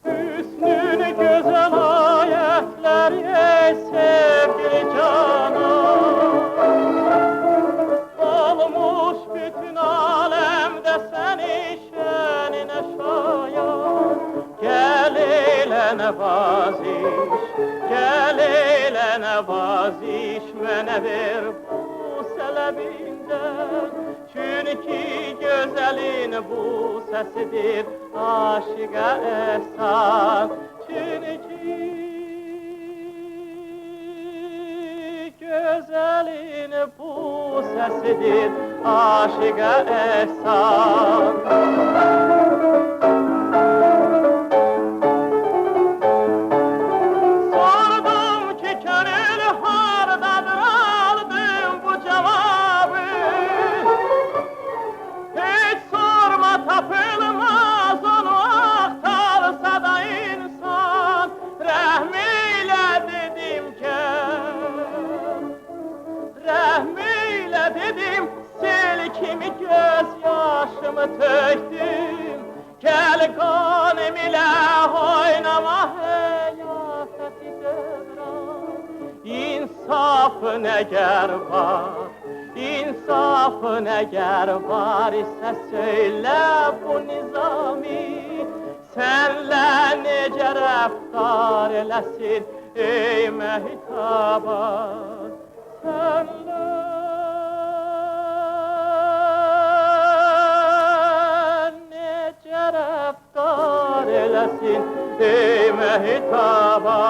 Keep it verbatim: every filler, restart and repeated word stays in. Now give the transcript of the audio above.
حسنونو گؤزل آیتلری، ای سئوگیلی جانان، اولموش بوتون عالمده سنین شأنینه شایان. گل ائله نوازش، گل ائله نوازش، منه وئر بوسه لبیندن. چونکی گؤزلین بوسه‌سیدیر عاشقه احسان. چونکی گؤزلین بوسه‌سیدیر عاشقه احسان. سوردوم کی، کؤنول هاردادیر، آلدیم بو جاوابی. هئچ سورما، تاپیلماز، اونو آختارسا دا اینسان. رحم ائیله دئدیم، گل. رحم ائیله دئدیم، سئل کیمی گؤز یاشیمی تؤکدوم. گل قانیم ایله اویناما حیاتی دؤوران. انصافین اگر وار، انصافین اگر وار ایسه، سؤیله بو نظامی، سنله نئجه رفتار ائله‌سین، ای مهتابان؟ سنله نئجه رفتار ائله‌سین، ای مهتابان؟